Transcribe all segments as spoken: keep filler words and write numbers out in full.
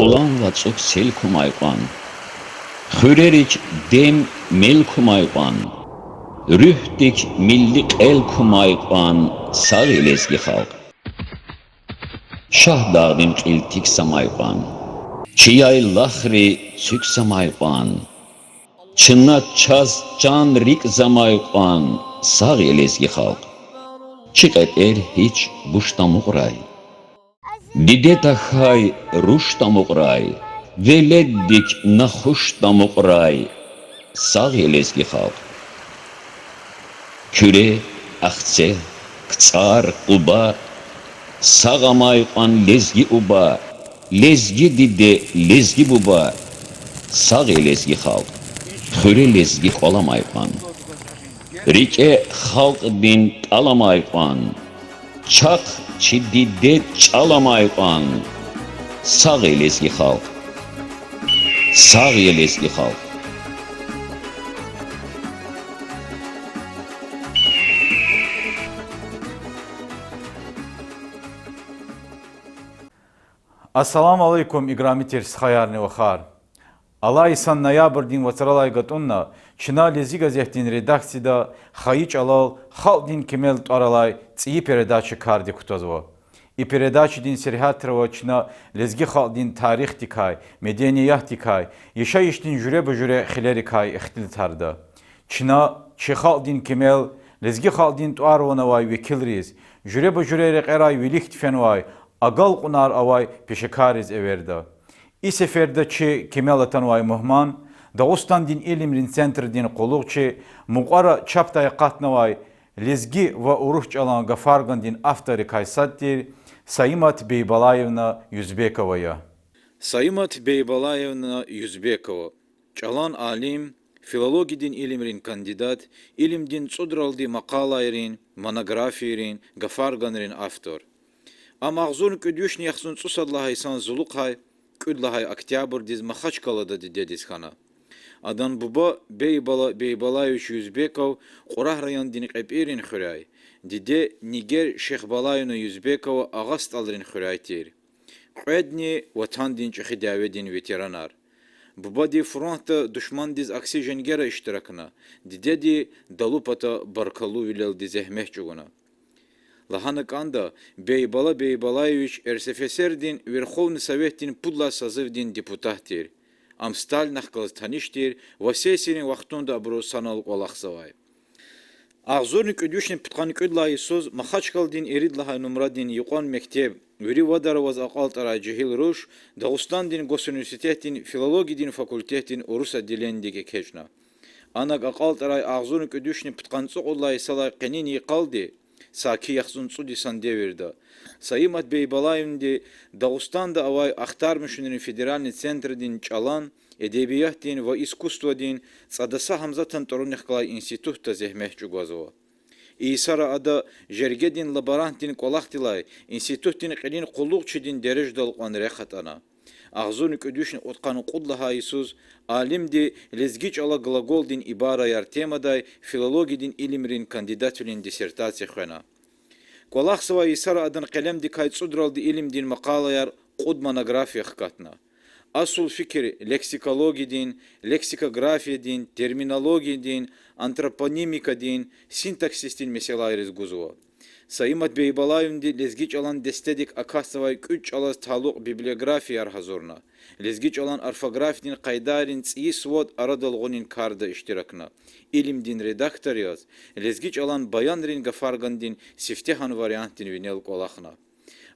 Къулан вацӀук сел кумай кьван, хуьрерик дем, мел кумай кьван, руьгьдик милли кьел кумай кьван, сагъ я лезги халкь. Шагьдагъдин кьил тик самай кьван, чи яйлахри цуьк самай кьван, чна чаз чан-рикӀ замай кьван, сагъ я лезги халкь. Чи кьепӀер гьич буш тамукьрай, диде тахьай руш тамукьрай, веледдик нахуш тамукьрай, сагъ я лезги халкь. Куьре, Ахцегь, КцӀар, Къуба, сагъ амай кьван лезги уба, лезги диде, лезги буба, сагъ я лезги халкь. Хуьре лезги кӀвал амай кьван, рикӀе халкьдин тӀал амай кьван, чахъ чи диде чӀал амай кьван, сагъ я лезги халкь. Сагъ я лезги халкь. Ассаламу алейкум, играми тир стхаярни вахар. Алай йисан ноябрдин вацралай гатӀунна чна Лезги газетдин редакцияда хайи чӀалал халкьдин кимел тӀвар алай цӀийи передача кардик кутазва. И передачадин сергьятра авай чна лезги халкьдин тарихдикай, медениятдикай, яшайишдин жуьреба-жуьре хилерикай ихтилатарда. Чна чи халкьдин кимел, лезги халкьдин тӀвар-ван авай векилриз, жуьреба-жуьре рекьерай виликди фенвай, агалкьунар авай пешекарриз эверда. И сеферда чи кимел атанвай мугьман Дагъустандин илимрин центрдин къуллугъчи, мукьвара чапдай акъатнавай лезги ва урус чӀалан гафаргандин авторрикай сад тир Саимат Бейбалаевна Юзбекова я. Саимат Бейбалаевна Юзбекова чӀалан алим, филологиядин илимрин кандидат, илимдин цӀудралди макъалайрин, монографийрин, гафарганрин автор. Ам агъзурни кӀуьд вишни яхцӀурни цӀусад лагьай йисан зулухъай кӀуьд лагьай октябрдиз Махачкъалада дидедиз хьана. Адан буба Бейбала Бейбалаевич Юзбеков Кьурагь райондин КьепӀирин хуьряй, диде Нигер Шехбалаевна Юзбекова Агъа СтӀалрин хуьряй тир. Кьведни Ватандин ЧӀехи дяведин ветеранар. Бубади фронтда душмандиз акси женгера иштиракна, дидеди далу пата баркаллувилелди зегьмет чӀугуна. Лагьана кӀанда, Бейбала Бейбалаевич РСФСР-дин Верховный Советдин пуд лагьай созывдин депутат тир. Ам Сталинахъ галаз таниш тир ва сессиярин вахтунда абуру санал кӀвалахзавай. Агъзурни кӀуьд вишни пудкъанни кӀуьд лагьай йисуз Махачкъаладин ирид лагьай нумрадин юкьван мектеб, вири вадар аваз акьалтӀарай жегьил руш Дагъустандин госуниверситетдин филологиядин факультетдин урус отделенидик экечӀна. Анаг акьалтӀарай агъзурни кӀуьд вишни пудкъанни цӀукьуд лагьай йисалай къенин йикъалди, саки яхцӀурни цӀуд йисан девирда, Саимат Бейбалаевнади Дагъустанда авай Ахтармишунрин федеральный центрдин чӀалан, эдебиятдин ва искусстводин ЦӀадаса Гьамзатан тӀварунихъ галай институтда зегьмет чӀугвазва. И йисара ада жергедин лаборантдин кӀвалахдилай институтдин кьилин къуллугъчидин дережадал кьван рехъ атӀана. Агъзурни кӀуьд вишни кьудкъанни кьуд лагьай йисуз алимди Лезги чӀала глаголдин ибараяр темадай филологиядин илимрин кандидатвилин диссертация хвена. КӀвалахзавай йисара адан къелемдикай цӀудралди илимдин макъалаяр, кьуд монография хкатна. Асул фикир лексикологиядин, лексикографиядин, терминологиядин, антропонимикадин, синтаксисдин месэлайриз гузва. Саимат Бейбалаевнади лезги чӀалан дестедик акатзавай кӀуьд чӀалаз талукь библиографияр гьазурна, лезги чӀалан орфографиядин къайдайрин цӀийи свод арадал гъунин карда иштиракна, илимдин редактор яз, лезги чӀалан баянрин гафаргандин сифтегьан вариантдин винел кӀвалахна.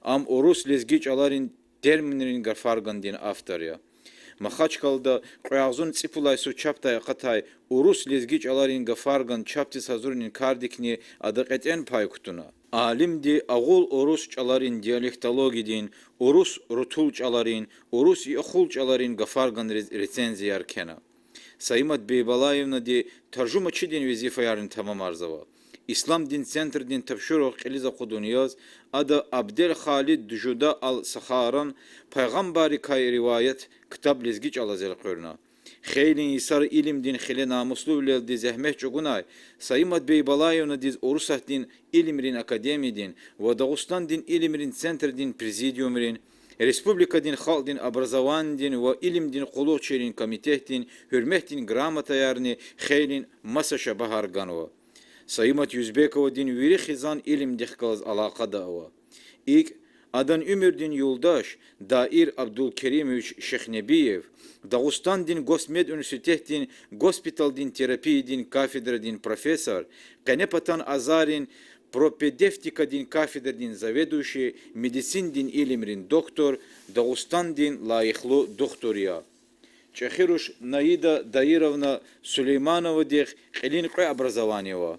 Ам урус-лезги чӀаларин терминрин гафаргандин автор я. Махачкъалада кьве агъзурни цӀипуд лагьай йисуз чапдай акъатай Урус-лезги чӀаларин гафарган чапдиз гьазурунин кардикни ада кьетӀен пай кутуна. Алимди агъул урус чӀаларин диалектологиядин, урус-рутул чӀаларин, урус-яхул чӀаларин гафарганриз рецензияр кхьена. Саимат Бейбалаевнади таржумачидин везифаярни тамамарзава. Исламдин центрдин тапшуругъ кьилиз акъудун яз ада Абдел-Халид Жуда ал-Сахаран Пайгъамбаррикай риваят ктаб лезги чӀалаз элкъуьрна. Хейлин йисара илимдин хиле намуслувилелди зегьмет чӀугунай Саимат Бейбалаевнадиз Урусатдин илимрин академиядин ва Дагъустандин илимрин центрдин президиумрин, Республикадин халкьдин образованидин ва илимдин къуллугъчийрин комитетдин Гьуьрметдин грамотаярни хейлин маса шабагьар ганва. Саимат Юзбековадин вири хизан илимдихъ галаз алакъада ава. ИкӀ, адан уьмуьрдин юлдаш Даир Абдулкеримович Шихнебиев Дагъустандин госмедуниверситетдин госпиталдин терапиядин кафедрадин профессор, къенепатан азарин пропедевтикадин кафедрадин заведующий, медициндин илимрин доктор, Дагъустандин лайихлу духтур я. ЧӀехи руш Наида Даировна Сулеймановадихъ кьилин кьве образование ава.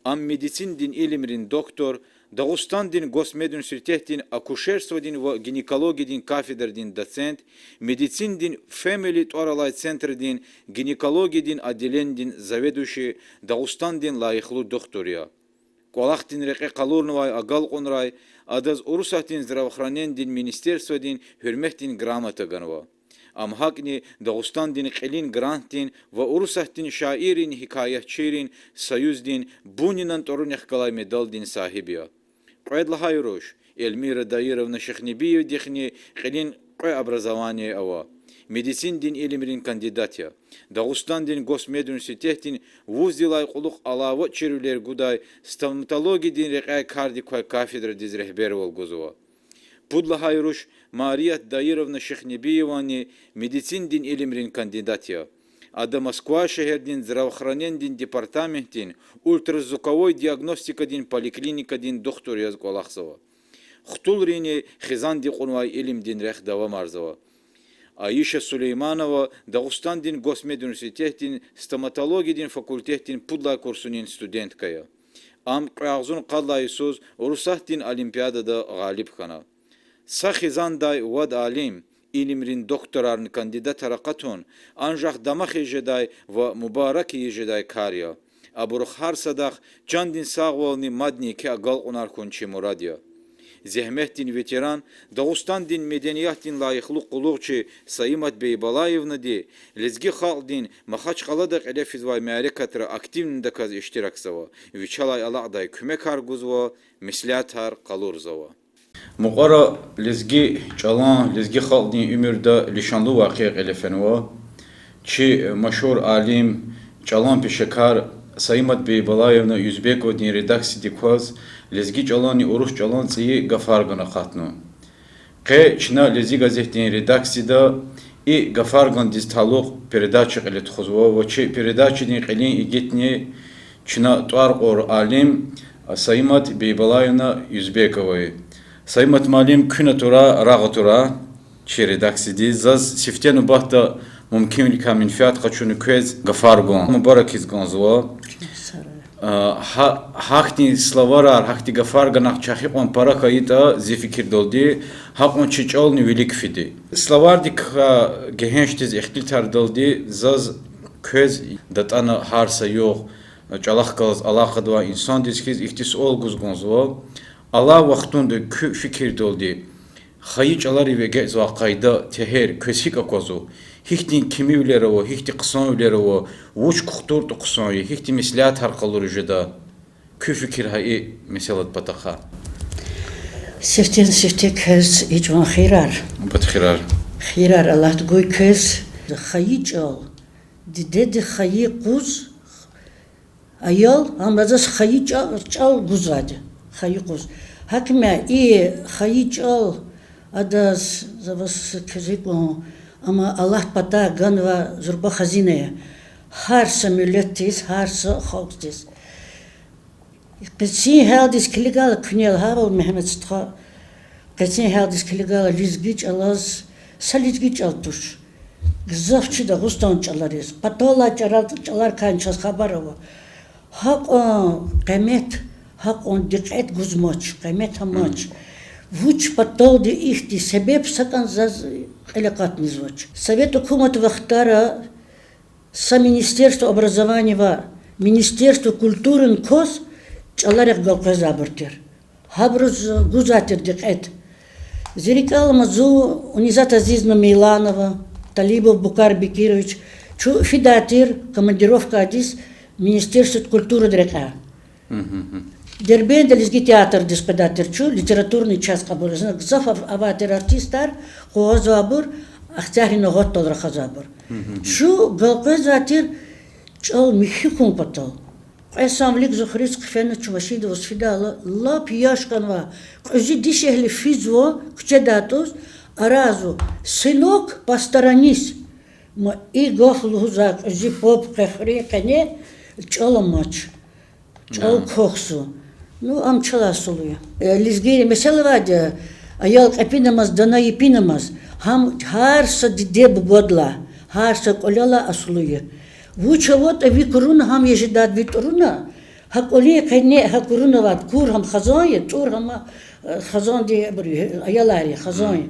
Ам медициндин илимрин доктор, Дагъустандин госмедуниверситетдин акушерстводин ва гинекологиядин кафедрадин доцент, медициндин Family тӀвар алай центрдин гинекологиядин отделенидин заведующий, Дагъустандин лайихлу духтур я. КӀвалахдин рекье къалурнавай агалкьунрай адаз Урусатдин здравоохранениедин министерстводин Гьуьрметдин грамота ганва. Ам гьакӀни Дагъустандин кьилин грантдин ва Урусатдин шаиррин, гьикаятчийрин союздин Бунинан тӀварунихъ галай медалдин сагьиб я. Кьвед лагьай руш Эльмира Даировна Шихнебиевадихъни кьилин кьве образование ава. Медициндин илимрин кандидат я. Дагъустандин госмедуниверситетдин вуздилай кьулухъ алава чирвилер гудай стоматологиядин рекьяй кардик квай кафедрадиз регьбервал гузва. Пуд лагьай руш Марият Даировна Шихнебиевани медициндин илимрин кандидат я. Ада Москва шегьердин здравоохранениедин департаментдин ультразвуковой диагностикадин поликлиникадин духтур яз кӀвалахзава. Хтулрини хизанди кьунвай илимдин рехъ давамарзава. Аиша Сулейманова Дагъустандин госмедуниверситетдин стоматологиядин факультетдин пуд лагьай курсунин студентка я. Ам кьве агъзурни къад лагьай йисуз Урусатдин олимпиадада гъалиб хьана. Са хизандай вад алим, илимрин докторарни кандидатар акъатун анжах дамахиз жедай ва мубарак ийиз жедай кар я. Абурухъ гьар садахъ чандин сагъвални мадни еке агалкьунар хьун чи мурад я. Зегьметдин ветеран, Дагъустандин медениятдин лайихлу къуллугъчи Саимат Бейбалаевнади лезги халкьдин Махачкъалада кьиле физвай мярекатра активнидаказ иштиракзава, вичелай алакьдай куьмекар гузва, меслятар къалурзава. Мукьвара лезги чӀалан, лезги халкьдин уьмуьрда лишанлу вакъиа кьиле фенва. Чи машгьур алим, чӀалан пешекар Саимат Бейбалаевна Юзбековадин редакциядик кваз лезги чӀаланни урус чӀалан цӀийи гафарган акъатна. Къе чна Лезги газетдин редакцияда и гафаргандиз талукь передача кьиле тухузва ва чи передачадин кьилин игитни чна тӀвар кьур алим Саимат Бейбалаевна Юзбекова я. Саимат муаллим, куьн атурай, рагъ атурай чи редакциядиз. Заз сифте нубатда мумкинвиликай менфят къачуна квез гафар гун мубаракиз кӀанзава. Гьа-, гьахьтин словарар, гьахьтин гафарганар чӀехи кьван пара хьайитӀа, зи фикирдалди, гьакьван чи чӀални вилик фиди. Словардикай гегьеншдиз ихтилатардалди заз квез датӀана гьар са югъ чӀалахъ галаз алакъада авай инсандиз хьиз ихьтин суал гуз кӀанзава. Алай вахтунда куь фикирдалди, хайи чӀаларив эгечӀзавай къайда, тегьер квез гьикӀ аквазва? Гьихьтин кимивилер ава, гьихьтин хъсанвилер ава, вуч кухтуртӀа хъсан я, гьихьтин меслятар къалуриз жеда? Куь фикир гьа и месэладин патахъай. Сифтени-сифте квез и чӀаван хийирар. Пад хийирар. Хийирар Аллагьди гуй квез. Хайи чӀал, дидеди хайи къуз, аял, амма заз хайи чӀа-, чӀал гузвайди, хайи къуз. Гьакимя и хайи чӀал адаз, за ваз квез гьикьван, амма Аллагьди патай ганвай зурба хазина я гьар са миллетдиз, гьар са халкьдиз. Къенин гьалдиз килигайла, куьне лагьайвал, Мегьамед стха, къенин гьалдиз килигайла, лезги чӀалаз, са лезги чӀал туш, гзаф чи Дагъустан чӀалариз, паталай чӀалар-, чӀаларикай чаз хабар ава, гьакьван къимет, гьакьван дикъет гузмач, къимет амач. Вуч паталди ихьтин себеб, са кӀан заз кьиле акъатизвач. Совет гьукуматдин вахтара са министерство образования ва министерство культурани кваз чӀаларихъ галкӀузвайбур тир. Гьабуруз гузвай тир дикъет. Зи рикӀел алама, зун, Унизат Азизовна Мейланова, Талибов Букар Бекирович, чун фидай тир командировкадиз министерство культурада рекьяй. Дербентда лезги театрдиз къведай тир чун, литературный час кьабулзавай, гзаф ав-, авай тир артистар, къугъвазвайбур, Ахцегьрин нугъатдал рахазвайбур. Чун галкӀуьрзавай тир чӀал михьи хьун патал. Кьве йисан вилик зун хуьруьз хъфена, чун машинда аваз фидайла, лап яш хьанва, кьуьзуь дишегьли физва куьчедай тӀуз, араз зун: Сынок, посторонись! Ма и гаф лугьузвай кьуьзуь паб къе хуьруьн къене чӀал амач. ЧӀал квахьзава. Ну, ам чалай сулу я. Э, лезги месэла авайди я, аял кьепӀинамаз, дана епӀинамаз, гьам гьар са диде-бубадилай, гьар са кӀвалелай асулу я. Вуч аватӀа ви куруна, гьам я жедайди ви тӀуруна, гьа кӀвалин къене гьа курунавайди, кур гьам хазан я, тӀур гьам, э, хазандин, абур, аялар я, хазан я.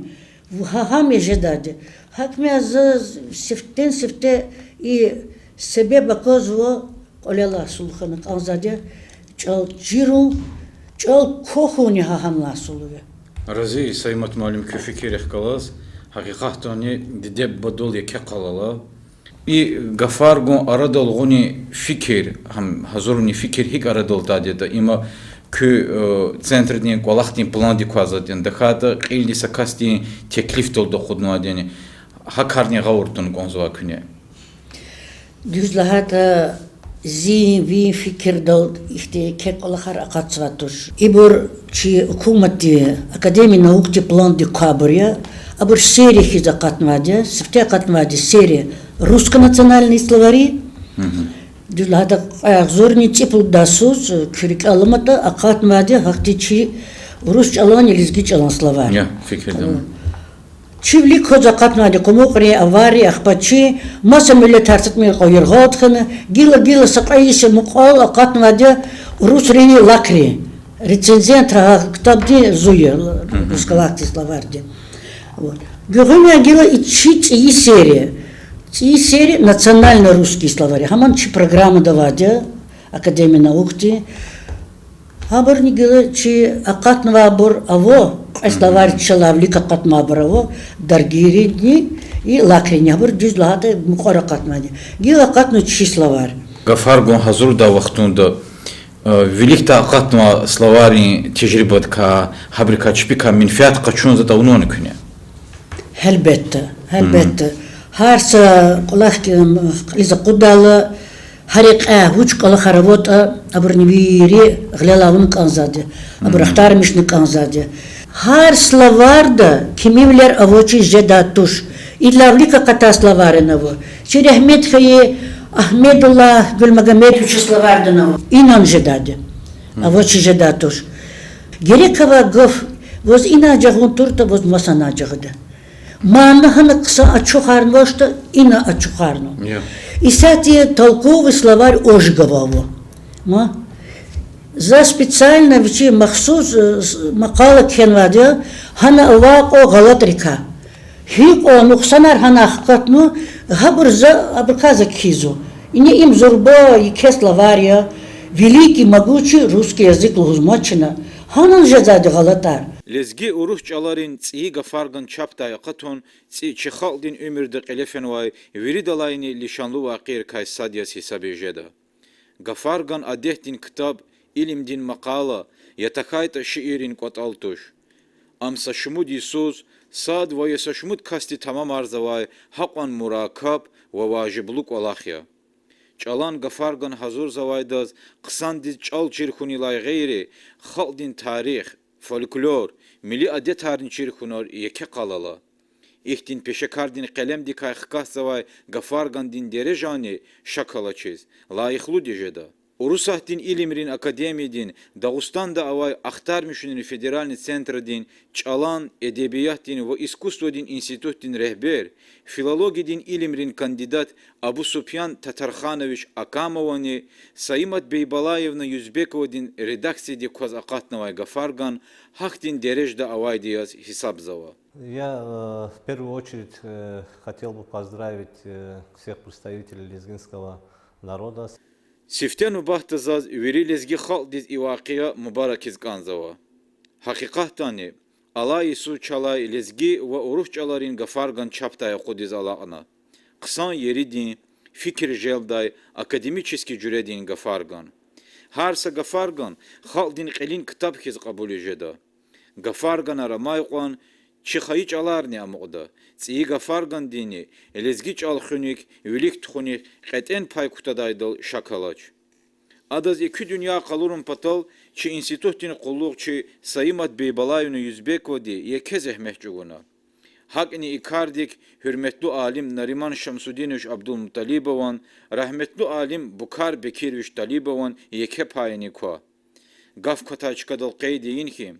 Гьа-, гьам я жедайди. ГьакӀ ма заз сифтени-сифте и себеб аквазва, кӀвалелай асул хьана кӀанзавайди я чӀал чирун, чӀал квахьунни гьа гьанлай асул я. Рази я, Саимат муаллим, куь фикиррихъ галаз, гьакъикъатдани диде-бубадал еке къал ала. И гафар гун арадал гъунин фикир, гьам гьазурунин фикир гьикӀ арадал атайди ятӀа, има куь, э, центрдин кӀвалахдин пландик кваз ятӀани, тахьайтӀа кьилди са касдин теклифдалди акъуднавайди яни, гьа кардин гъавурда тун кӀанзавай куьне? Дуьз лагьайтӀа, зи, ви фикирдал ихьтин еке кӀвалахар акъатзавай туш. Ибур чи гьукуматдин, Академия наукдин пландик квайбур я, абур серия хьиз акъатнавайди я, сифте акъатнавайди серия: русский национальные словари, дуьз лагьайтӀа, кьве агъзурни цӀипуд йисуз, куь рикӀел аламатӀа, акъатнавайди гьахьтин чи урус чӀаланни лезги чӀалан словарь. Чи вилик кваз акъатнавайди къумукьрин, аваррин, ахпа чи маса миллетар са тӀимил кьван яргъал тухвана, гила-гила са кьве йис я мукьвал акъатнавайди урусринни лакрин. Рецензентри гьа ктабдин зун я, русский словарьдин. Гуьгъуьниз гила и чи цӀийи серия, цӀийи серия национальный русский словари, гьамни чи программада авайди я, Академия наукдин. Гьабурни гила чи акъатнавайбур ава, кьве словарь чалай вилик акъатнавайбур ава, даргийринни и лакринни, гьабур, дуьз лагьайтӀа, мукьвара акъатнавайди. Гила акъатнава чи словарь. Гафар гун гьазурдай вахтунда, э, виликдай акъатнавай словаррин тежрибадикай, гьабурукай чпикай менфят къачун затӀ авунвани куьне? Гьелбетда, гьелбетда. Гьар са кӀвалах кьилиз акъудайла, гьа рекьяй вуч кӀвалахар аватӀа, абурни вири гъилелай авуна кӀанзавайди, абур ахтармишна кӀанзавайди. Гьар словарда кимивилер авачиз жедай туш. Идалай вилик акъатай словарни ава. Чи рагьмет хьайи Агьмедуллагь Гуьлмагьамедовича словарьдани ава. Инани жедайди авачиз жедай туш. Герек авай гаф, ваз ина жагъун туртӀа, ваз масанай жагъида. Мана гьана хъсан ачухарнавачтӀа, ина ачухарнава. Исятда толковый словарь Ожегова ава. Ма, за специально вичи махсус, э, с-, макъала кхьенвайди я, гьана авай кьван гъалатӀрикай. Гьикьван нукьсанар гьанай хкатнава, гьабур за, абурукай за кхьизва. Ина им зурба еке словарь я, великий, могучий русский язык лугьузмачни. Гьанани жезвайди гъалатӀар. Лезги-урус чӀаларин цӀийи гафарган чапдай акъатун цӀи чи халкьдин уьмуьрда кьиле фенвай виридалайни лишанлу вакъиайрикай сад яз гьисабиз жеда. Гафарган адетдин ктаб илимдин макъала я, тахьайтӀа шииррин кӀватӀал туш. Ам са шумуд йисуз сад ва я са шумуд касди тамамарзавай гьакьван мураккаб ва важиблу кӀвалах я. ЧӀалан гафарган гьазурзавайдаз хъсандиз чӀал чир хьунилай гъейри, халкьдин тарих, фольклор, милли адетарни чир хьунар еке къал ала. Ихьтин пешекардин къелемдикай хкатзавай гафаргандин дережани, шак алачиз, лайихлуди жеда. Урусатдин илимрин академиядин Дагъустанда авай ахтармишунрин федеральный центрдин чӀалан, эдебиятдин ва искусствадин институтдин регьбер, филологиядин илимрин кандидат Абусупиян Татарханович Акамовани Саимат Бейбалаевна Юзбековадин редакциядик кваз акъатнавай гафарган гьахьтин дережада авайди яз гьисабзава. Я, э, в первую очередь, э, хотел бы поздравить, э, всех представителей лезгинского народа. Сифте нубатда заз вири лезги халкьдиз и вакъиа мубаракиз кӀанзава. Гьакъикъатдани, алай йисуз чалай лезги ва урус чӀаларин гафарган чапдай акъудиз алакьна. Хъсан еридин, фикир желдай, академический жуьредин гафарган. Гьар са гафарган халкьдин кьилин ктаб хьиз кьабулиз жеда. Гафарганар амай кьван чи хайи чӀаларни амукьда. ЦӀийи гафаргандинни лезги чӀал хуьник вилик тухуник кьетӀен пай кутадайдал шак алач. Адаз экуь дуьнья къалурун патал чи институтдин къуллугъчи Саимат Бейбалаевна Юзбековади еке зегьмет чӀугуна. ГьакӀни и кардик гьуьрметлу алим Нариман Шамсудинович Абдулмуталибован, рагьметлу алим Букар Бекирович Талибован еке паяни ква. Гаф кватай чкадал къейд ийин хьи,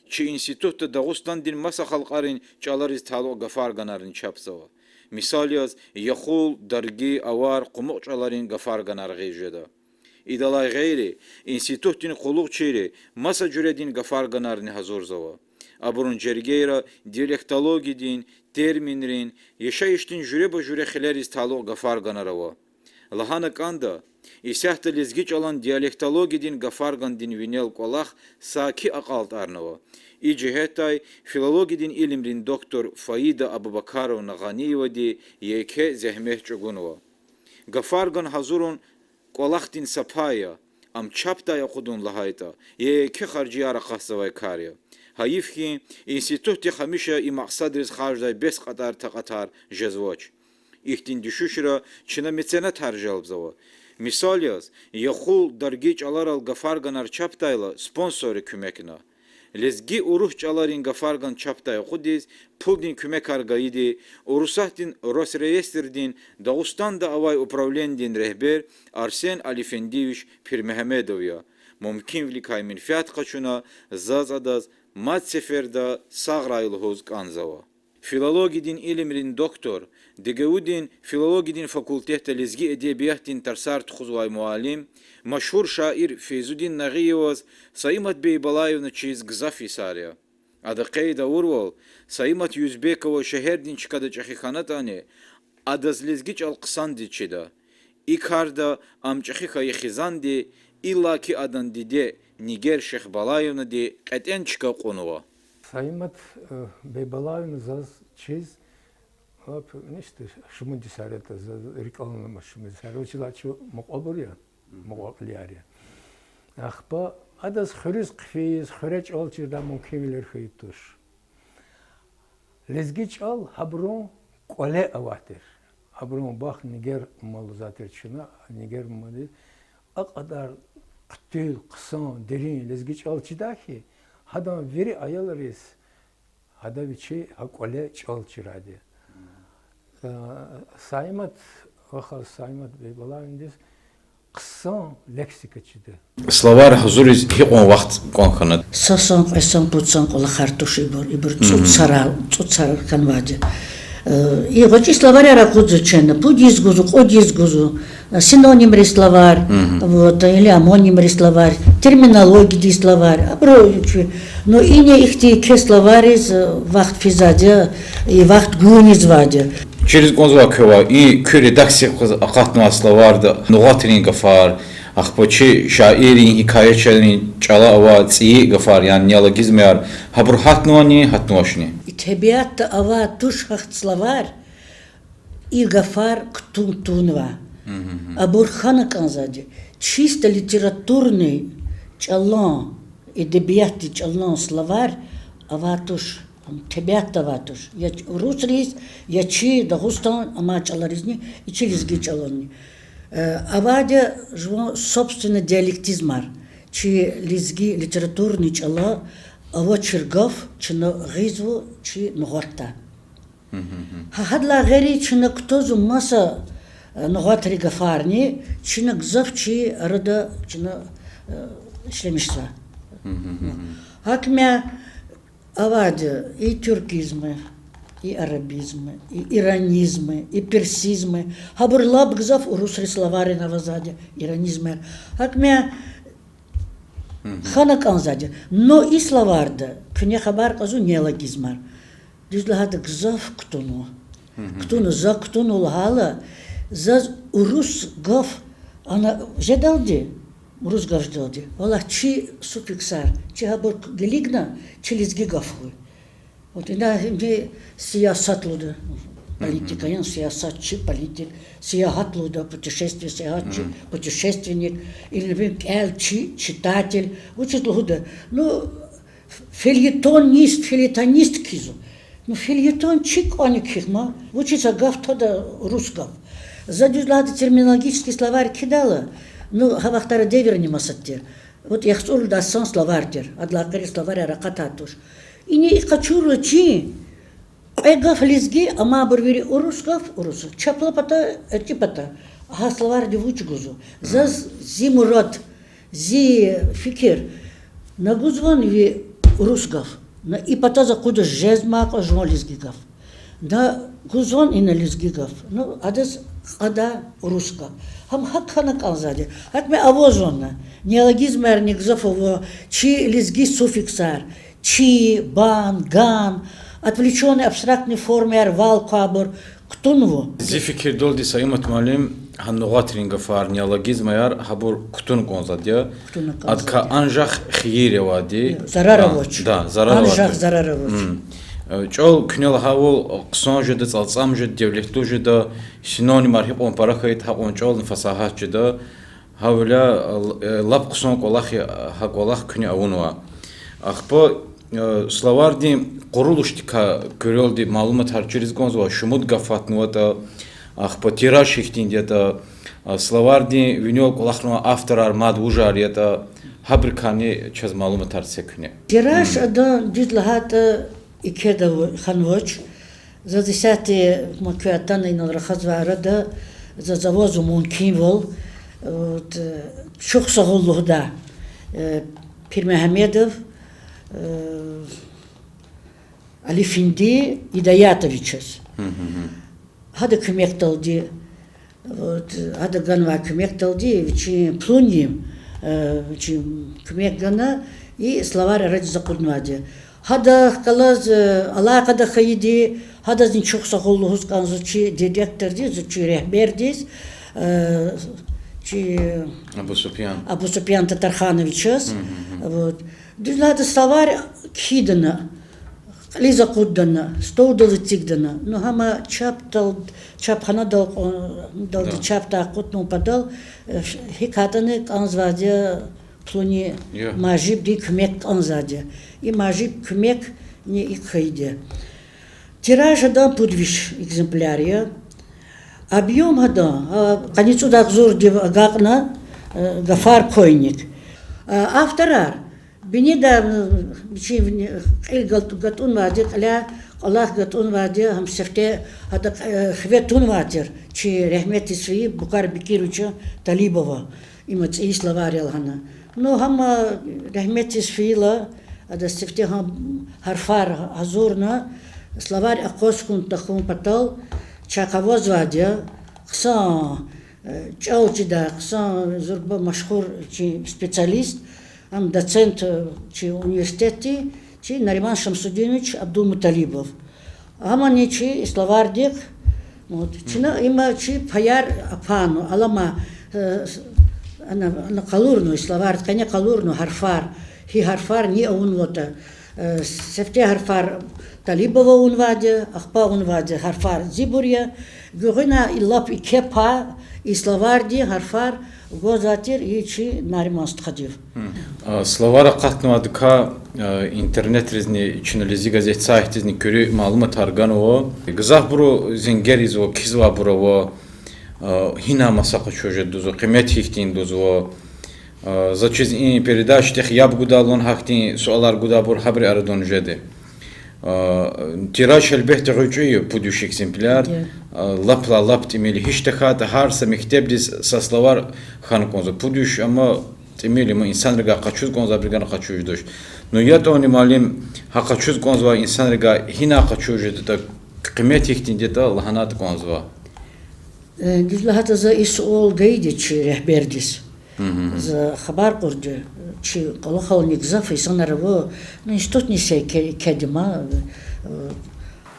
чи институтда Дагъустандин маса халкьарин чӀалариз талукь гафарганарни чапзава. Мисал яз, яхул, дарги, авар, къумукь чӀаларин гафарганар гъиз жеда. Идалай гъейри, институтдин къуллугъчийри маса жуьредин гафарганарни гьазурзава. Абурун жергейра диалектологиядин, терминрин, яшайишдин жуьреба-жуьре хилериз талукь гафарганар ава. Лагьана кӀанда, исятда лезги чӀалан диалектологиядин гафаргандин винел кӀвалах саки акьалтӀарнава. И жигьетдай филологиядин илимрин доктор Фаида Абубакаровна Гъаниевади еке зегьмет чӀугунва. Гафарган гьазурун кӀвалахдин са пай я, ам чапдай акъудун лагьайтӀа, еке харжияр акъатзавай кар я. Гьайиф хьи, институтдихъ гьамиша и макьсадриз харждай бес кьадар такьатар жезвач. Ихьтин дуьшуьшра чна меценатар желбзава. Мисал яз, яхул, дарги чӀаларал гафарганар чапдайла спонсорри куьмекна. Лезги-урус чӀаларин гафарган чапдай акъудиз пулдин куьмекар гайиди Урусатдин Росреестрдин Дагъустанда авай управленидин регьбер Арсен Алифендиевич Пирмегьамедов я. Мумкинвиликай менфят къачуна, заз адаз мад сеферда сагърай лугьуз кӀанзава. Филологиядин илимрин доктор, ДГУ-дин филологиядин факультетда лезги эдебиятдин тарсар тухузвай муаллим, машгьур шаир Фейзудин Нагъиеваз Саимат Бейбалаевна чиз гзаф йисар я. Ада къейд авурвал, Саимат Юзбекова шегьердин чкада чӀехи хьанатӀани, адаз лезги чӀал хъсандиз чида. И карда ам чӀехи хьайи хизанди, иллаки адан диде Нигер Шехбалаевнади кьетӀен чка кьунва. Саимат, э, Бейбалаевна заз чиз, лап, ништа, шумуд йисар ятӀа, заз рикӀел алама, шумуд йисар, вучиз лагьайтӀа чун мукьвабур я, мукьва-кьилияр я. Ахпа адаз хуьруьз хъфиз, хуьре чӀал чирдай мумкинвилер хьайи туш. Лезги чӀал гьабурун кӀвале авай тир. Гьабурун бахт Нигер муаллимди тир чна, Нигер муаллимди а кьадар хъуьтуьл, хъсан, дерин лезги чӀал чидай хьи, гьадан вири аялриз гьада вичи гьа кӀвале чӀал чирайди. Э, Саимат, вахаз Саимат Бейбалаевнадиз хъсан лексика чида. Словарь гьазуриз гьикьван вахт кӀан хьана? Са сан, кьве сан, пуд сан кӀвалахар туш ибур, ибур цӀуд сара, цӀуд сара хьанвайди. Э, и гъвечӀи словарьар акъудзава чна, пуд йис гузва, кьуд йис гузва, э, синонимрин словарь, вот, или омонимрин словарь, терминологиядин словарь, абуру, ну, ина ихьтин еке словариз, э, вахт физвайди я, и вахт гунизвайди я. Чириз кӀанзавай квевай, и куь редакция кваз акъатнавай словарда нугъатрин гафар, ахпа чи шаиррин, гьикаячийрин чӀала авай цӀийи гафар, яни неологизмаяр, гьабур гьатнавани, гьатнавачни? И тебиатда авай туш гьахьтин словарь, и гафар кутун тавунвай. Абур хьана кӀанзавайди я чисто литературный чӀалан, эдебиятдин чӀалан словарь авай туш, ам тебиатда авай туш. Я урусриз, я чи Дагъустан амай чӀаларизни, и чи лезги чӀаланни. Э, авайди я жуван собственный диалектизмар. Чи лезги литературный чӀала авачир гаф чна гъизва чи нугъатда. Гьа, гьадалай гъейри чна кутазва маса, э, нугъатрин гафарни, чна гзаф чи арада чна, э, ишлемишзава. Гьакӏ ма авайди и тюркизмы, и арабизмы, и иронизмы, и персизмы. Гьабур лап гзаф урусрин словарда авазвайди иронизмар. Гьакӏ ма хьана кӏанзавайди. Но и словарда куьне хабар кьазва неологизмар. Дуьз лагьайтӏа, гзаф кутунва. Кутунва, за кутунва лагьайла, заз урус гаф ана жедалди, урус гаф жедалди, валлагь, чи суффиксар, чи гьабур килигна, чи лезги гаф хьуй. Вот ина гьим сиясат лугьуда. Политика яни сиясатчи, политик, сиягьат лугьуда, путешествие, сиягьатчи, путешественник, или, например, кӀелчи, читатель, вучиз лугьуда. Ну, фельетонист, фельетонист кхьизва. Ну, фельетон чи кӀвани кхьихъ ман, вучиз а гаф тада урус гаф. За дуьз лагьайтӀа терминологический словарь кхьидайла, ну, гьа вахтара девирни маса тир. Вот яхцӀурни сан словарь тир, адалай къери словарьар акъатай туш. Ина и къачурла чи кьве гаф лезги, амайбур вири урус гаф, урус. Чапла пата, эрчӀи пата. Гьа словарьди вуч гузва? Заз зи мурад, зи фикир, на гузвани ви урус гаф, на и патаз акъудаз жезмай кьван жуван лезги гаф, на гузвани ина лезги гаф, ну, адаз кьадай урус гаф. Гьам гьакӀ хьана кӀанзавайди. ГьакӀ ма авазвани. Неологизмарни гзаф ава, чи лезги суффиксар, чи, бан, ган, отвлечённые абстрактные формаяр вал квайбур кутунва. Зи фикирдалди, Саимат муаллим, гьа нугъатрин гафар, неологизмаяр, гьабур кутун кӀанзавайди я. Адакай анжах хийир авайди. Зарар авач. Да, зарар авайди. Анжах зарар авач. Э, чӀал куьне лагьайвал, хъсан жеда, цӀалцӀам жеда, девлетлу жеда, синонимар гьикьван пара хьайитӀа, гьакьван чӀални фасагьат жеда. Гьавиляй, э, лап хъсан кӀвалах я, гьа кӀвалах куьне авунвай. Ахпа, э, словарьдин къурулушдикай куьрелди малуматар чириз кӀанзава, шумуд гаф гьатнаватӀа, ахпа тираж гьихьтинди ятӀа, э, словарьдин винел кӀвалахнавай авторар мад вужар ятӀа, гьабурукайни чаз малуматар це куьне. Тираж адан, дуьз лагьайтӀа, экъечӀ хьанвач. Заз исятда, ма куьн атана инал рахазвай арада, заз авазва мумкинвал, вот, э, чухсагъул лугьудай, э, Пирмегьамедов, э, Алифинди Гьидаятовичаз. Гьада куьмекдалди, вот, гьада ганвай куьмекдалди вичин пулунив, э, вичин куьмек гана, и словарь арадиз акъуднавайди. Гьадахъ галаз, э, алакъада хьайиди, гьадазни чухсагъул лугьуз кӀанзава чи директордиз, чи регьбердиз, э, чи Абусупиян Татархановичаз. Вот. Дуьз лагьайтӀа, словарь кхьидайла, кьилиз акъуддайла, столдал эцигдайла. Ну, гьама чапдал, чапханадал, далди чапдай акъудун патал, э, гьикьван ятӀани кӀанзавайди я, пулунин, мажибдин куьмек кӀанзавайди я. И мажиб куьмекни икӀ хьайиди я. Тираж гьадан пуд виш экземпляр я. Объём гьадан, а, къанни цӀуд агъзурдив агакьна, э, гафар квайни. А, авторар, бинеда, м, вичин кьил гат-, гатӀунвайди, кьиляй кӀвалах гатӀунвайди, гьам сифте гьада, э, хиве тунвай тир чи регьметдиз фейи Букар Бекировича Талибова, им цӀийи словарь я лагьана. Ну, гьама регьметдиз фейила, ада сифте гьам гьарфар гьазурна, словарь акъваз хьун тахьун патал чахъ авазвайди я, хъсан, э, чӀал чидай, хъсан зурба машгьур чи специалист, ам доцент, э, чи университетдин, чи Нариман Шамсудинович Абдулмуталибов. Амни чи словарьдихъ, вот, чна им чи паяр апарна, алама, э, с-, ана, ана къалурна, словарь къене къалурна гьарфар, гьи гьарфар ни авунватӀа, э, сифте гьарфар Талибова авунвайди я, ахпа авунвайди гьарфар зибур я, гуьгъуьна и лап еке пай и словарьдин гьарфар гвазвай тир и чи Нариман стхадив. А, словарь акъатнавайдакай, а, интернетризни, чна Лезги газет сайтдизни куьруь малуматар ганва. Гзафбуру зенгер ийизва, кхьизвайбур ава, а, гьинай маса къачуз жеда лугьузва, къимет гьихьтинди я лугьузва. А, заз чиз и передачадихъ яб гудайла гьахьтин суалар гудайбур гьабурун арадани жеда. А, тираж гьелбетда гъвечӀи я, пуд виш экземпляр. А, лаплай лап тӀимил я. Гьич тахьайтӀа гьар са мектебдиз са словарь хьана кӀанзава. Пуд виш, амма тӀимил я, амма инсанривай къачуз кӀанзавайбурувай къачуз жедач. Ну, ятӀани, муаллим, гьа къачуз кӀанзавай инсанривай гьинай къачуз жедатӀа, къимет гьихьтинди ятӀа лагьанайтӀа кӀанзава. Э, дуьз лагьайтӀа, за и суал гайиди чи регьбердиз. За хабар кьурди, чи кӀвалахални гзаф инсанар ава, ну, институтни са еке-, екеди ман, э,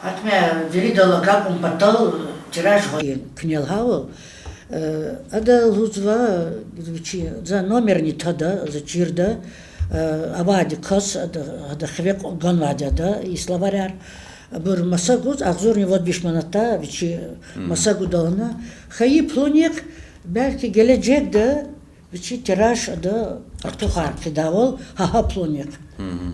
гьатта виридал агакьун патал тираж гьа-, куьне лагьайвал, э, ада лугьузва, вичи, за номерни тада, за чирда, э, авайди кас, ада, ада хиве ганвайди ада и словарьар. Абур маса гуз агъзурни вад виш манатда вичи маса гуда лагьана. Хайи плунихъ, белки гележегда вичин тираж ада артухар хъийидайвал, гьа, гьа плунихъ.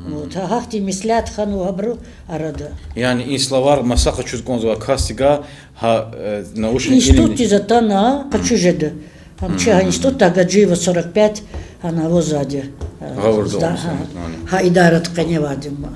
Вот, гьа, гьахьтин меслят хьанва гьабурун арада. Яни и словарь маса къачуз кӀанзавай касдивай, гьа, э, научный илим. Институтдиз атана къачуз жеда. Гьам чи гьа институтда Гаджиева сорок пять, гьана авазвайди, э, гъавурда, гьа, гьа, гьа идарада къеневайди ма.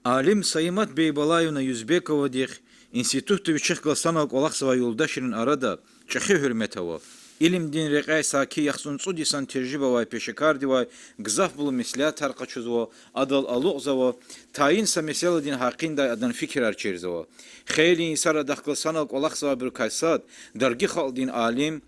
Алим Саимат Бейбалаевна Юзбековадихъ институтда вичихъ галаз санал кӀвалахзавай юлдашрин арада чӀехи гьуьрмет ава. Илимдин рекьяй саки яхцӀурни цӀуд йисан тежриба авай пешекардивай гзафбурлу меслятар къачузва, адал алукьзава, тайин са месэладин гьакъиндай адан фикирар чирзава. Хейлин йисара адахъ галаз санал кӀвалахзавайбурукай сад дарги халкьдин алим,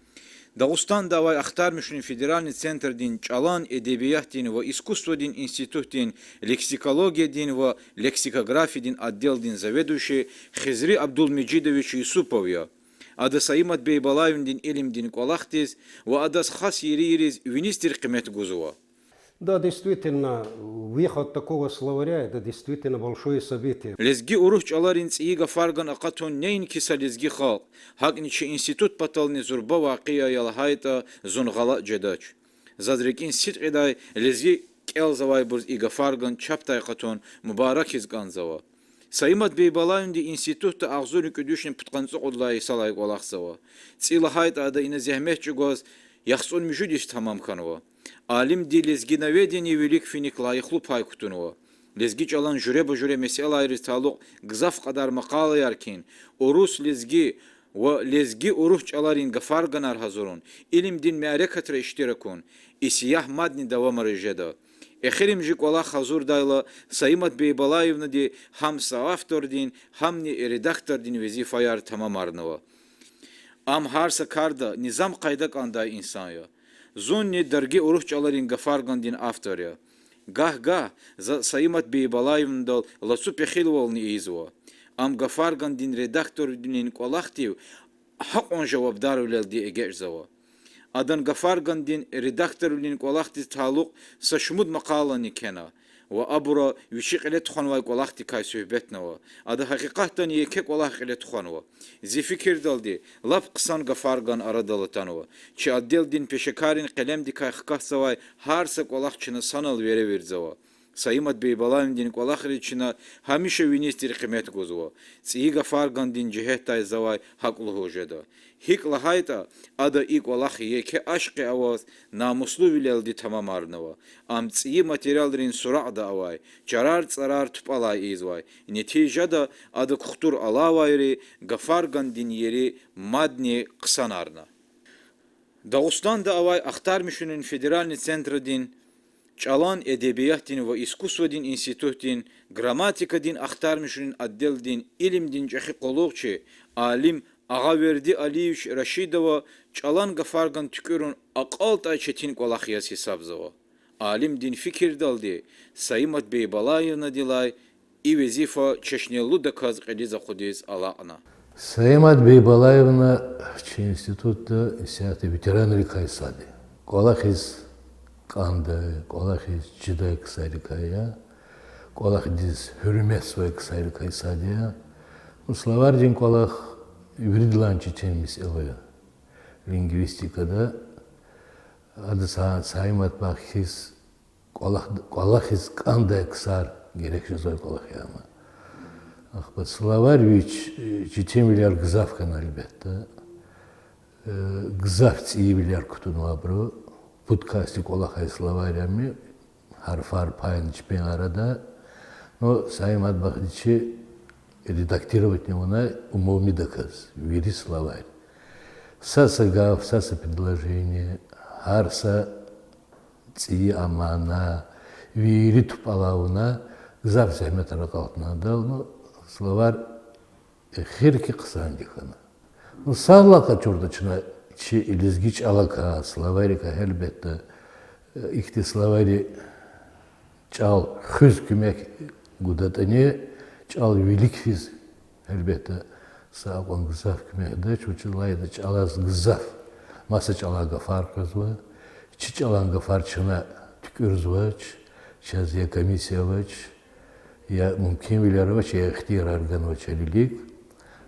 Дагъустанда авай Ахтармишунин федеральный центрдин чӀалан эдебиятдин ва искусствадин институтдин лексикологиядин ва лексикографиядин отделдин заведующий Хизри Абдулмежидович Юсупов я. Ада Саимат Бейбалаевнадин илимдин кӀвалахдиз ва адаз хас ери-ериз виниз тир къимет гузва. Да, действительно, выход такого словаря, это действительно большое событие. Лезги-урус чӀаларин цӀийи гафарган акъатун неинки са лезги халкь, гьакӀни чи институт патални зурба вакъиа я лагьайтӀа, зун гъалатӀ жедач. Заз рикӀин сидкьидай лезги кӀелзавайбуруз и гафарган чапдай акъатун мубаракиз кӀанзава. Саимат Бейбалаевнади институтда агъзурни кӀуьд вишни пудкъанни цӀукьуд лагьай йисалай кӀвалахзава. ЦӀи лагьайтӀа, ада ина зегьмет чӀугваз яхцӀурни муьжуьд йис тамам хьанва. Алимди лезгиноведение вилик финик лайихлу пай кутунва. Лезги чӀалан жуьреба-жуьре месэлайриз талукь гзаф кьадар макъалаяр кхьин, урус, лезги ва лезги-урус чӀаларин гафарганар гьазурун, илимдин мярекатра иштиракун, и сиягь мадни давамариз жеда. Эхиримжи кӀвалах гьазурдайла, Саимат Бейбалаевнади гьам соавтордин, гьамни редактордин везифаяр тамамарнава. Ам гьар са карда низам-къайда кӀандай инсан я. Зунни дарги урус чӀаларин гафаргандин автор я. Гагь-гагь за Саимат Бейбалаевнадал лацу пехилвални ийизва. Ам гафаргандин редакторвилин кӀвалахдив гьакьван жавабдарвилелди эгечӀзава. Адан гафаргандин редакторвилин кӀвалахдиз талукь са шумуд макъалани кхьена ва абура вичи кьиле тухванвай кӀвалахдикай суьгьбетнава. Ада гьакъикъатдани еке кӀвалах кьиле тухванва. Зи фикирдалди, лап хъсан гафарган арадал атанва. Чи отделдин пешекаррин къелемдикай хкатзавай гьар са кӀвалах чна санал веревирзава. Саимат Бейбалаевнадин кӀвалахриз чна гьамиша виниз тир къимет гузва. ЦӀийи гафаргандин жигьетдай завай гьакӀ лугьуз жеда. ГьикӀ лагьайтӀа, ада и кӀвалах еке ашкъи аваз, намуслувилелди тамамарнава. Ам цӀийи материалрин суракьда авай, чарар-цӀарар тупӀалай ийизвай. Нетижада ада кухтур алавайри, гафаргандин ери мадни хъсанарна. Дагъустанда авай Ахтармишунин федеральный центрдин чӀалан эдебиятдин ва искусствадин институтдин грамматикадин Ахтармишунин отделдин илимдин чӀехи къуллугъчи, алим Агъаверди Алиевич Рашидова чӀалан гафарган туькӀуьрун акьалтӀай четин кӀвалах яз гьисабзава. Алимдин фикирдалди, Саимат Бейбалаевнадилай и везифа чешнелудаказ кьилиз акъудиз алакьна. Саимат Бейбалаевна чи институтда исятда ветеранрикай сад я. КӀвалахиз кӀандай, кӀвалахиз чидай ксарикай я, кӀвалахдиз гьуьрметзавай ксарикай сад я. Ну, словарьдин кӀвалах виридалайни четин месэла я лингвистикада. Ада Са-, Саимат вахъ хьиз кӀвалах-, кӀвалахиз кӀандай ксар герек жезвай кӀвалах я ам. Ахпа словарь вич, э, четинвилер гзаф хьана, гьелбетда. Э, гзаф цӀийивилер кутунвайбуру, пуд касди кӀвалахай словарь ам, гьарфар пайни чпин арада. Ну, Саимат вахъди чи редактировать авунай умумидаказ вири словарь. Са-са гаф, са-са предложение, гьар са цӀийи мана, вири тупӀала авуна, гзаф зегьметар акьалтна адал, ну, словарь эхирки хъсанди хьана. Ну, сад лагьай чӀурда чна чи лезги чӀалакай, словарикай, гьелбетда, ихьтин словари чӀал хуьз куьмек гудатӀани, чӀал вилик физ, гьелбетда, са акьван гзаф куьмекдач, вучиз лагьайтӀа чӀалаз гзаф маса чӀалай гафар къвезва, чи чӀалан гафар чна туькӀуьрзавач, чаз я комиссия авач, Я мумкинвилер авач, я ихтиярар ганвач вилик.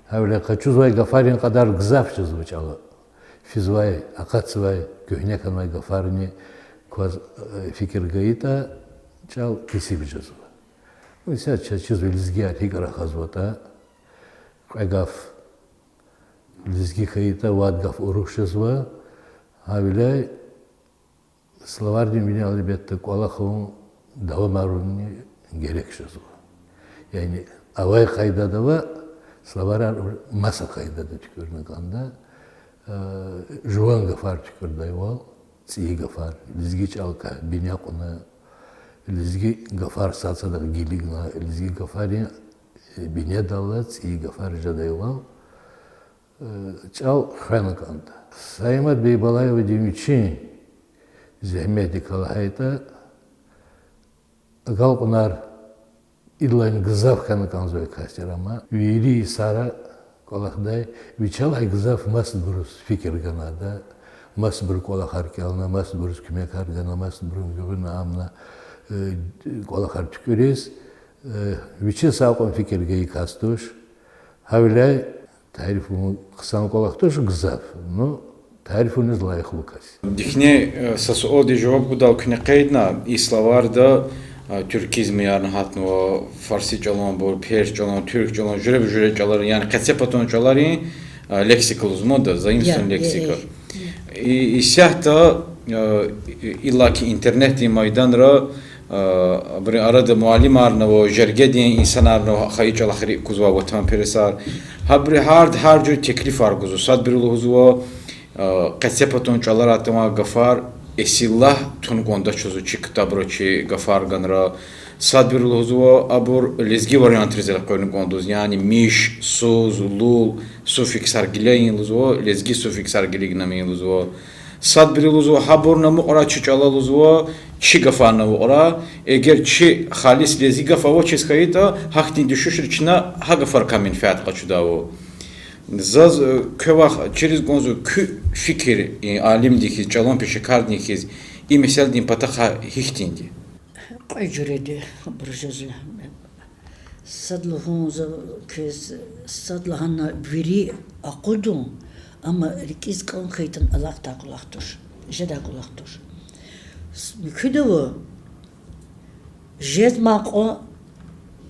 Гьавиляй къачузвай гафарин кьадар гзаф жезва чӀала. Физвай, акъатзавай, куьгьне хьанвай гафарни кваз, э, фикир гайитӀа, чӀал кесиб жезва. Исятда чаз чизвай лезгияр гьикӀ рахазватӀа, кьве гаф лезги хьайитӀа, вад гаф урус жезва. Гьавиляй словарьдин винел, гьелбетда, кӀвалах авун давамарунни герек жезва. Яни авай къайдада ва словарар маса къайдада туькӀуьрна кӀанда, э, жуван гафар туькӀуьрдайвал, цӀийи гафар, лезги чӀал квай бине кьуна, лезги гафар сад-садахъ гилигна, лезги гафарин, э, бинедаллаз цӀийи гафар жедайвал, э, чӀал хвена кӀанда. Саимат Бейбалаевади вичин зегьметдикай лагьайтӀа, агалкьунар идалайни гзаф хьана кӀанзавай кас тир, амма вири йисара кӀвалахдай, вичелай гзаф масабуруз фикир гана ада, масабур кӀвалахар кӀелна, масабуруз куьмекар гана, масабурун гуьгъуьна амна, э, кӀвалахар туькӀуьриз, э, вичи са акьван фикир гайи кас туш. Гьавиляй тариф авун хъсан кӀвалах туш гзаф, ну, тарифуниз лайихлу кас. Ихьтин, э, са суалдиз жаваб гудал куьне къейдна, и словарда, э, тюркизмарни гьатнава, фарси чӀаланбур, перс чӀалан, туьрк чӀалан, жуьреба-жуьре чӀаларин, яни къецепатан чӀаларин, э, лексика лугьуз мад, заимствованная лексика. И, исятда, э, иллаки интернетдин майданра, э, абурун арада муаллимарни ава, жергедин инсанарни ава, хайи чӀалахъ рикӀ кузвай ватанпересар. Гьабуру гьарда гьар жуьре теклифар гузва. Садбуру лугьузва, э, къецепатан чӀалара атанвай гафар эсиллагь тун кӀандач лугьузва чи ктабра, чи гафарганра. Садбуру лугьузва, абур лезги вариантриз элкъуьрна кӀанда лугьуз, яни миш, суз, лул суффиксар гиле ийин лугьузва, лезги суффиксар гилигна ийин лугьузва. Садбуру лугьузва, гьабурни амукьрай чи чӀала лугьузва, чи гафарни амукьрай, эгер чи халис лезги гаф авачиз хьайитӀа, гьахьтин дуьшуьшри чна гьа гафарикай менфят къачудайвал. Заз, э, квевай чириз кӀанзава куь фикир, э, алимдин хьиз, чӀалан пешекардин хьиз, и месэладин патахъай гьихьтинди? Кьве жуьреди абур жезва. Сад лугьун за квез, сад лагьана вири акъудун, амма рикӀиз кӀан хьайитӀани алакьдай кӀвалах туш, жедай кӀвалах туш. С-, муькуьда ава, жезмай кьван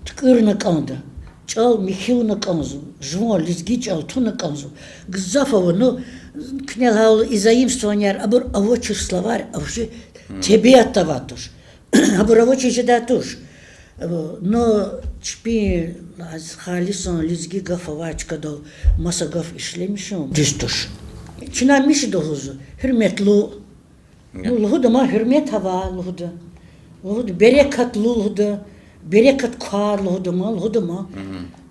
туькӀуьрна кӀанда. ЧӀал михьи авуна кӀанзава, жуван лезги чӀал туна кӀанзава. Гзаф ава, ну, куьне лагьайвал, и заимствованияяр, абур авачир словарь, авачир, мгм, тебиатда авай туш. Абур авачир жедай туш. Ну, чпин халисан лезги гаф авай чкадал маса гаф ишлемишун дуьз туш. Чна мишеда лугьузва, гьуьрметлу. Ну, лугьуда ман, гьуьрмет авай лугьуда. Лугьуда берекатлу лугьуда, берекат квай лугьуда ман, лугьуда ман.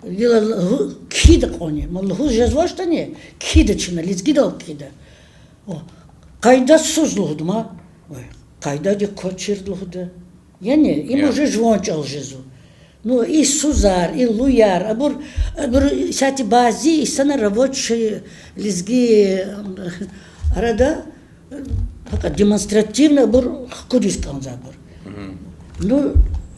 Гила лугьу-, кхьида кьванни, ман лугьуз жезвачтӀани, кхьида чна, лезгидал кхьида. О, къайдасуз лугьуда ман. Ой, къайдадик квачирда лугьуда. Яни, им уже жуван чӀал жезва. Ну, и сузар, и луяр, абур, абур исятда бязи инсанар авач лезги арада, гьакӀа демонстративно абур хкудиз кӀанзавайбур. Ну,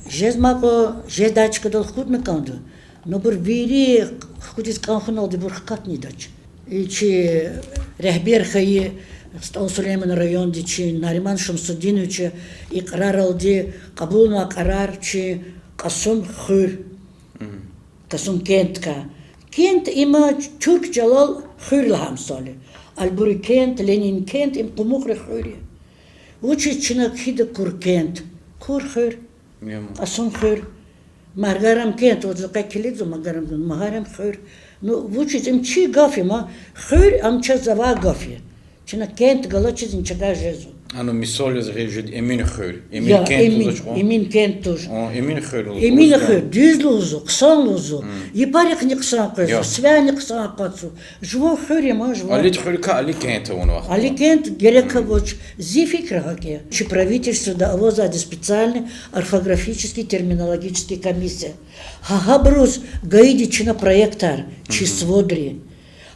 жезмай кьван жедай чкадал хкудна кӀанда. Ну, абур вири хкудиз кӀан хьуналди абур хкатнайдач. И чи регьбер хьайи СтӀал Сулейманан райондин чи Нариман Шамсудиновича икьраралди кьабулнавай къарар чи Кьасумхуьр, Кьасумкентдикай. Кент им туьрк чӀалал хуьр лагьай мисал я. Альбури кент, Ленин кент, им къумукьрин хуьр я. Вучиз чна кхьида Куркент? Кур хуьр, Кьасумхуьр, Маргарам кент, ваз за къе килигзава Маргарам, Маргарам хуьр. Ну, вучиз им чи гаф я, ма, хуьр ам чаз авай гаф я. Чна кент галачиз ин чагай жезва. Ану, мисал яз гъиз жед Эминхуьр. Эмин кент лугьузвач кьван? Эмин кент туш. О, Эминхуьр лугьуз. Эминхуьр, дуьз лугьузва, хъсан лугьузва. Япарихъни хъсан къвезва, свяни хъсан акъатзава. Жуван хуьр я ма, жуван. Алидхуьрикай Аликент авунва. Аликент герек авач, зи фикир гьакӀ я. Чи правительствода авазвайди специальный орфографический терминологический комиссия. Гьа гьабуруз гайиди чна проектар, чи сводри.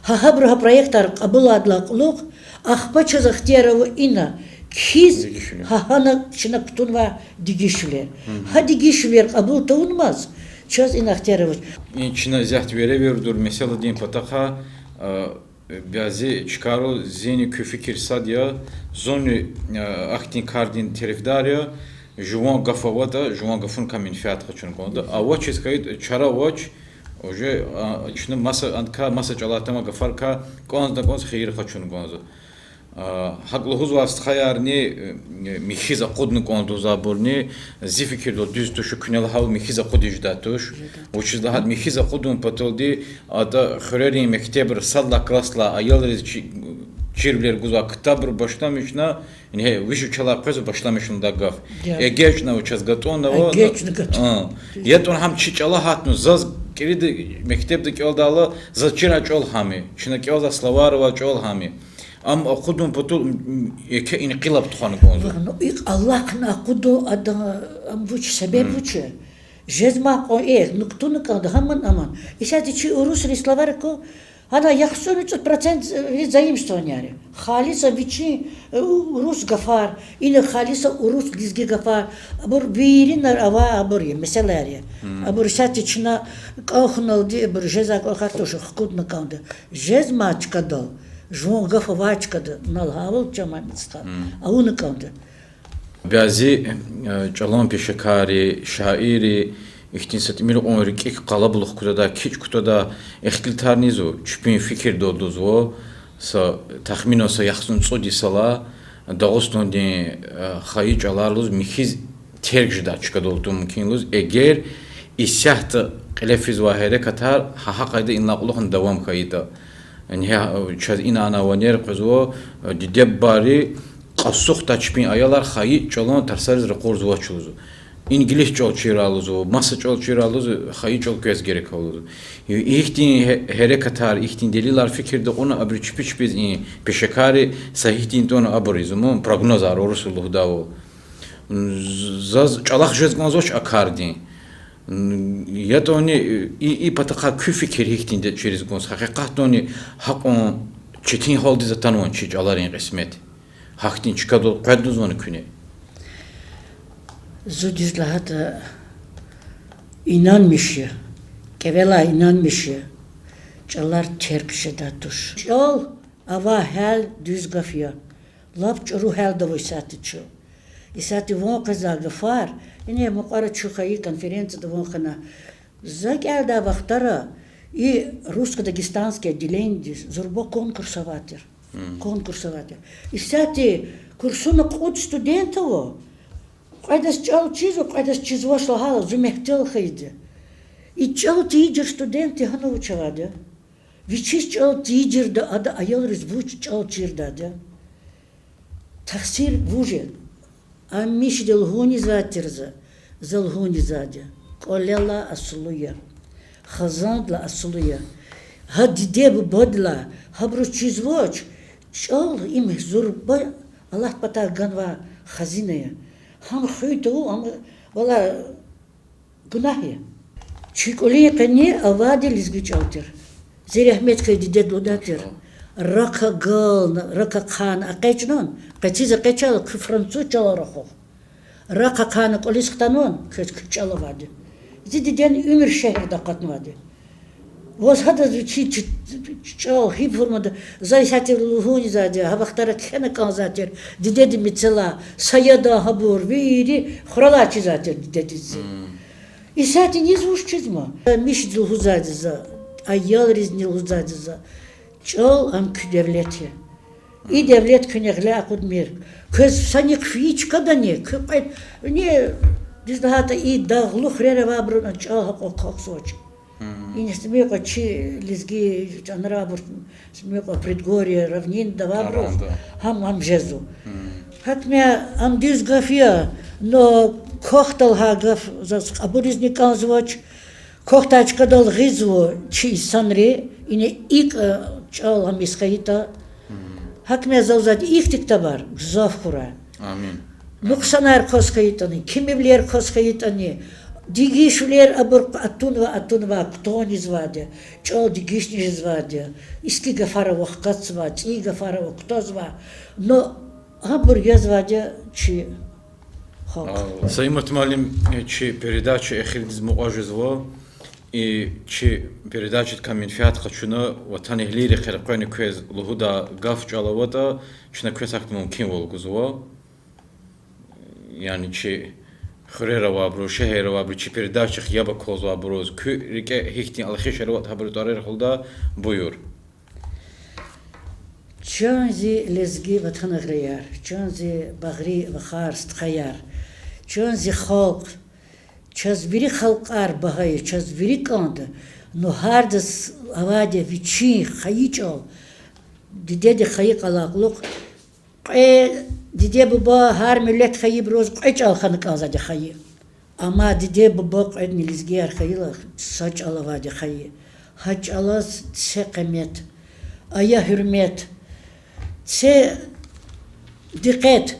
Гьа гьабуру гьа проектар кьабулайдалай кьулухъ, ахпа чаз ихтияр ава ина кхьиз, гьа гьана чна кутунвай дегишвилер. Гьа дегишвилер кьабул тавунмаз, Чаз ина ихтияр авач. И чна исятда веревирдур месэладин патахъай, а, бязи чкайрал зинни куь фикир сад я, зунни, а, ахьтин кардин терефдар я, жуван гаф аватӀа, жуван гафуникай менфят къачуна кӀанда. Авачиз хьайитӀа чара авач, уже, а, чна маса андакай, маса чӀалай атанвай гафарикай кӀанзни-кӀанз хийир къачуна кӀанзава. А, гьакӀ лугьузвай стхаярни, э, михьиз акъудна кӀанда лугьузвайбурни, зи фикирдалди дуьз туш, куьне лагьайвал михьиз акъудиз жедай туш. Жедай туш. Вучиз лагьайтӀа михьиз акъудун паталди, атӀа хуьрерин мектебра сад лагьай классдилай аялриз чи-, чирвилер гузвай ктабра башламишна, ингье виш вичелай къвезва башламишна лугьудай гаф. ЭГЭ чна вучиз гатӀуннава, ЭГЭ чна гатӀун. А, ятӀани гьам чи чӀала гьатна, заз кӀирида мектебда кӀелдайла, заз чирай чӀал гьам я, чна кӀелзавай словарь авай чӀал гьам я. Ам акъудун патал, м, м, еке инкъилаб тухвана кӀанзава. Ну, икӀ алахъна акъудун ада, ам вуч, себеб вуч я? Жезмай кьван, э, ну, кутуна кӀанда гьаман-аман. Исятда чи урусрин словарь ку, гьана яхцӀурни цӀуд процент, э, заимствованияр я. Халисан вичин, э, у-, урус гафар, ина халисан урус лезги гафар, абур виринар авай абур я, месэлаяр я. Абур исятда чна кӀан хьуналди, абур жезвай кӀвалахар туш, хкудна кӀанда. Жезмай чкадал, жуван гаф авай чкада, на лагьайвал, чан мад стха, авуна кӀанда. Бязи, э, чӀалан пешекарри, шаирри, ихьтин са тӀимил кьван рикӀик къалабулух кутадай, кичӀ кутадай ихтилатарни ийизва, чпин фикирдалди лугьузва, са тахминан са яхцӀурни цӀуд йисалай Дагъустандин, э, хайи чӀалар лугьуз михьиз терг жедай чкадал тун мумкин лугьуз, эгер исятда кьиле физвай гьерекатар гьа, гьа къайдада инлай кьулухъни давам хьайитӀа. Ингье, чаз инай ванер къвезва, э, диде-бубайри кьасухдай чпин аялар хайи чӀалан тарсариз ракъурзавач лугьузва. Инглис чӀал чирай лугьузва, маса чӀал чирай лугьузва, хайи чӀал квез герек ава лугьузва. Ихьтин гье-, гьерекатар, ихьтин делилар фикирда кьуна, абуру чпи-чпиз и пешекарри са гьихьтин тӀун абур ийизва, мун прогнозар урусри лугьудайвал. Заз чӀалахъ жез кӀанзавач а кардин. ЯтӀани и, и патахъай куь фикир гьихьтинди я чириз кӀанзава? Гьакъикъатдани гьакьван четин гьалдиз атанвани чи чӀаларин кьисмет? Гьахьтин чкадал къведа лугьузвани куьне? Зун дуьз лагьайтӀа, инанмиш я, кӀевелай инанмиш я, чӀалар терг жедай туш. ЧӀал авай гьал дуьз гаф я. Лап чӀуру гьалда ава исятда чун. Исятда ван къвезвай гафар, ингье мукьвара чун хайи конференцияда ван хьана. За кӀелдай вахтара и русско-дагестанское отделениедиз зурба конкурс авай тир. Конкурс авай тир. Исятда курсуна кьуд студент ава, кьведаз чӀал чизва, кьведаз чизвач лагьайла, зун мягьтел хьайиди. И чӀал тийижир студентди гьана вуч авайди я? Вичиз чӀал тийижирда ада аялриз вуч чӀал чирдайди я? Тахсир вуж я? Амишди лугьун ийизвай тир за, за лугьун ийизвайди я: кӀвалелай аслу я, хизандилай аслу я. Гьа диде-бубадилай, гьабуруз чизвач, чӀал им зурба Аллагьдин патай ганвай хазина я. Гьам хуьн тавун, ам валай гунагь я. Чи кӀвалин къене авайди лезги чӀал тир. Зи регьмет хьайи дидеди лугьудай тир: рак агална, рак ахъайна экъечӀнани, къециз экъечӀайла куь француз чӀалал рахух. Рак ахъайна кӀвализ хтанвани, квез куь чӀал авайди. Зи дидени уьмуьр шегьерда акъатнавайди. Ваз гьадаз вичин ч-, чӀал гьи формада, за исятда лугьун ийизвайди я, гьа вахтара кхьена кӀанзавай тир дидедин мецелай, са яда гьабур, вири хуралай чизвай тир дидедиз зи. Исятда низ вуч чизма? Мишди лугьузвайди за, аялризни лугьузвайди за: чӀал ам куь девлет я. И девлет куьне гъиле акъудмир. Квез санихъ фейи чкадани, куь кьвед, ни, дуьз лагьайтӀа, и дагълу хуьрера авайбурун чӀал гьакьван квахьзавач. Ина са муькъа чи лезги чӀаларайбур, са муькъа предгорье, равнинада авайбуруз гьам, гьам жезва. Гьакмя ам дуьз гаф я, но квахьда лагьай гаф заз кьабулизни кӀанзавач. Квахьдай чкадал гъизва чи инсанри, ина икӀ, э, чӀал гьамиз хьайитӀа. Гьакмя за лугьузвайди, ихьтин ктабар гзаф хьурай. Нукьсанар кваз хьайитӀани, кимивилер кваз хьайитӀани, дегишвилер абур атунва, атунва, кутунизвайди, чӀал дегишни жезвайди, иски гафар ава хкатзавай, цӀийи гафар ава кутазвай, но гьабур язвайди я чи халкь. Саимат муаллим, чи передача эхирдиз мукьва жезва. И чи передачадикай менфят къачуна ватанэгьлийрихъ элкъвена квез лугьудай гаф-чӀал аватӀа, чна квез гьахьтин мумкинвал гузва. Яни чи хуьрера авайбуруз, шегьерра авайбуруз, чи передачадихъ яб аквазвайбуруз, куь рикӀе гьихьтин алхишар аватӀа, гьабурун тӀварар хуьда, буюр. Чан зи лезги ватанэгьлияр, чан зи багъри вахар, стхаяр, чан зи халкь, чаз вири халкьар багьа я, чаз вири кӀанда, ну гьардаз авайди я вичин хайи чӀал, дидедин хайи къалай кьулухъ. Кьве диде-буба, гьар миллет хьайибуруз кьве чӀал хьана кӀанзавайди хайи. Амма диде-буба кьведни лезгияр хьайила, са чӀал авайди хайи. Гьа чӀалаз це къимет, ая гьуьрмет, це дикъет.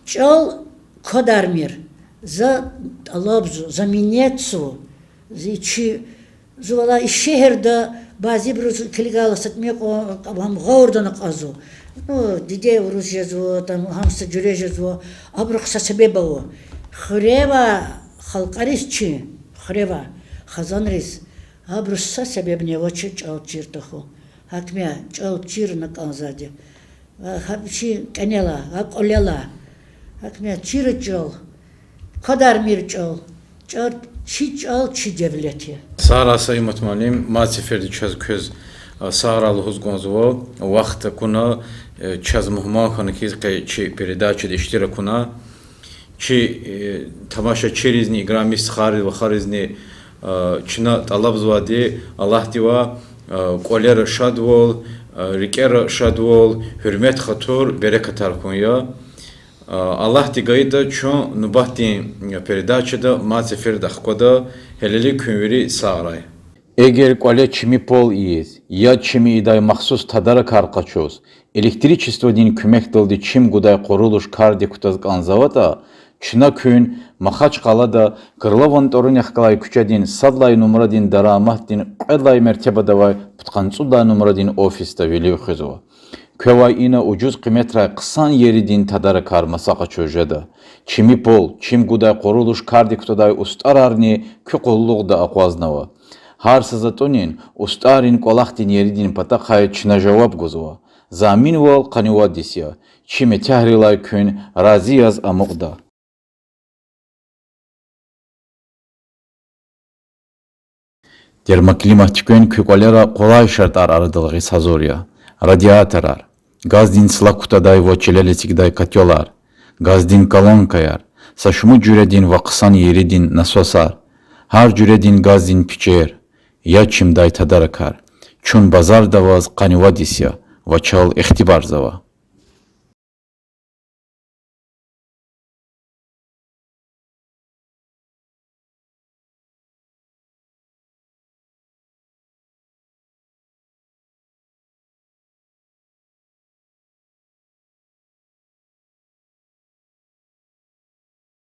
ЧӀал квадармир. За тӀалабзава, за минетзава, зи чи, зун валай и шегьерда бязибуруз килигайла са тӀимил кьван, ам гъавурда акьазва. Ну, диде урус жезва, там гьам са жуьре жезва, абурухъ са себеб ава. Хуьре авай халкьариз чи, хуьре авай хизанриз, абуруз са себебни авач чӀал чир тахьун. Гьакмя чӀал чирна кӀанзавайди я. Ва гьа вичин кӀанелай, гьа кӀвалелай. Гьакмя чира чӀал, квадармир чӀал, чӀал, чи чӀал чи девлет я. Сагърай, Саимат муаллим, мад сеферда чаз квез, а, сагърай лугьуз кӀанзава, вахт акуна, э, чаз мугьман хьана хьиз къе чи передачада иштирак авуна. Чи, э, тамашачийризни, играми стхайриз, вахаризни, э, чна тӀалабзавайди Аллагьдивай, э, кӀвалера шадвал, э, рикӀера шадвал, гьуьрмет-хатур, берекатар хьун я. Э, Аллагьди гайитӀа, чун нубатдин, э, передачада мад сеферда ахквада, гьелелиг куьн вири сагърай. Эгер кӀвале чими пол ийиз, яд чими ийидай махсус тадаракар къачуз, электричестводин куьмекдалди чим гудай къурулуш кардик кутаз кӀанзаватӀа, чна куьн Махачкъалада Крылован тӀварунихъ галай куьчедин сад лагьай нумрадин дараматдин кьвед лагьай мертебада авай пудкъанни цӀуд лагьай нумрадин офисда вилив хуьзва. Квевай ина ужуз къиметрай хъсан еридин тадаракар маса къачуз жеда. Чими пол, чим гудай къурулуш кардик кутадай устӀарарни куь къуллугъда акъвазнава. Гьар са затӀунин, устӀаррин кӀвалахдин еридин патахъай чна жаваб гузва. Заминвал къанни вад йис я. Чи метягьрилай куьн рази яз амукьда. Термоклимат туьквен куь кӀвалера къулай шартӀар арадал гъиз гьазур я. Радиаторар, газдин цлак кутадай ва чилел эцигдай котёлар, газдин колонкаяр, са шумуд жуьредин ва хъсан еридин насосар, гьар жуьредин газдин пичер, яд чимдай тадаракар. Чун базарда аваз къанни вад йис я ва чал ихтибарзава.